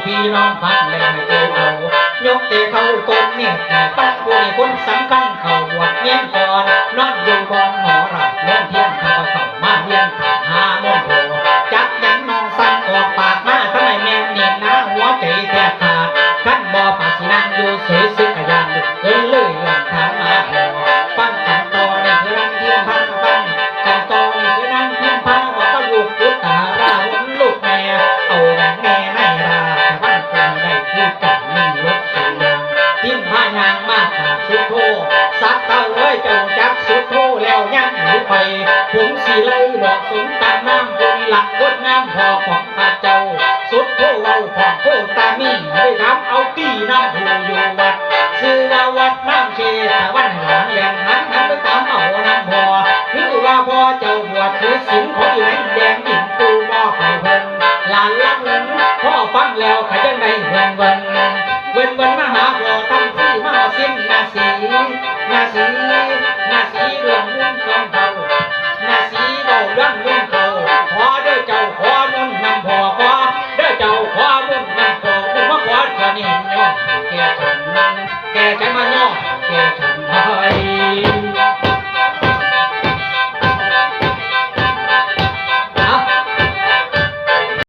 ພີ່ນ້ອງຟັງແລ້ວໃຫ້ເອົາ ຍົກແຕ່ເທົ່າຕົ້ນເມດໃຫ້ຟັງ ຜູ້ນີ້ຄົນສຳຄັນເຂົ້າບວດເນນກ່ອນ ນອນຢູ່ບ່ອນຫໍລາດເມືອງພຽງ ຖ້າບໍ່ເຂົ້າມາວຽນຖາມຫາມນໂທ ຈັກແມ່ນນ້ອງສັ່ງອອກປາກມາ ທຳໄມແມ່ນເນນໜາຫົວໃຈແທບຂາດ ຄັນບໍ່ປາກຊິນັ່ງຢູ່ເສຍ ສຶກກະຢ້ານລູກເອີ້ນເລີຍເອີ້ນຖາມມາພໍ ຟັງກັນຕໍ່ນີ້ຄືນາງພິມພາ ຟັງກັນຕໍ່ນີ້ຄືນາງພິມພາ ບອກກັບລູກອຸດຕາລາວົນລູກແມ່ ເອົາຫຍັງແນ່ໃນລາຊະບັນຄົງໄດ້ຄືກັນໜຶ່ງລົດສອງຢ່າງ ພິມພາຍ່າງມາຫາສຸດໂທ ສັກເຕົ້າເອີຍ ເຈົ້າຮູ້ຈັກສຸດໂທແລ້ວຍັງຫຼືໄປ ຜົມສີໄລຫຼອກສົມຕາມນາມ ຜູ້ນີ້ລະຄົນງາມພໍ່ຂອງພະເຈົ້າ ສຸດໂທເວົ້າຂອງໂຄຕາມີ ໄດ້ຖາມເອົາຕີນຳຜູ້ຢູ່ວັດ ຊື່ວ່າວັດນາງເຊຕະວັນ ຫຼານແລ່ນຫັນຫັນໄປຖາມເອົານຳພໍ່ ຄືວ່າພໍ່ເຈົ້າບວດຖືສິນ ຂໍຢູ່ໃນແດນດິນ ປູ່ມໍໄປເພິ່ນ ຫຼານລະເພິ່ນ ພໍຟັງແລ້ວຂະຍັງໄດ້ເວີນເວີນ ເວີນເວີນມາຫາພໍ່ທັນທີ ມາສິນນາສີ ນາສີ ນາສີເລື່ອງບຸນຄຳເທົາ ນາສີເວົ້າເລື່ອງບຸນເຂົາ ຂໍເດີເຈົ້າ ຂໍມົນນຳພໍ່ ຂໍເດີເຈົ້າ ຂໍມົນນຳພໍ່ ບຸນມາຂໍເທື່ອນີ້ ຍ້ອນແກ່ສັນ ແກ່ສັນມາຍ້ອນແກ່ສັນໃຫ້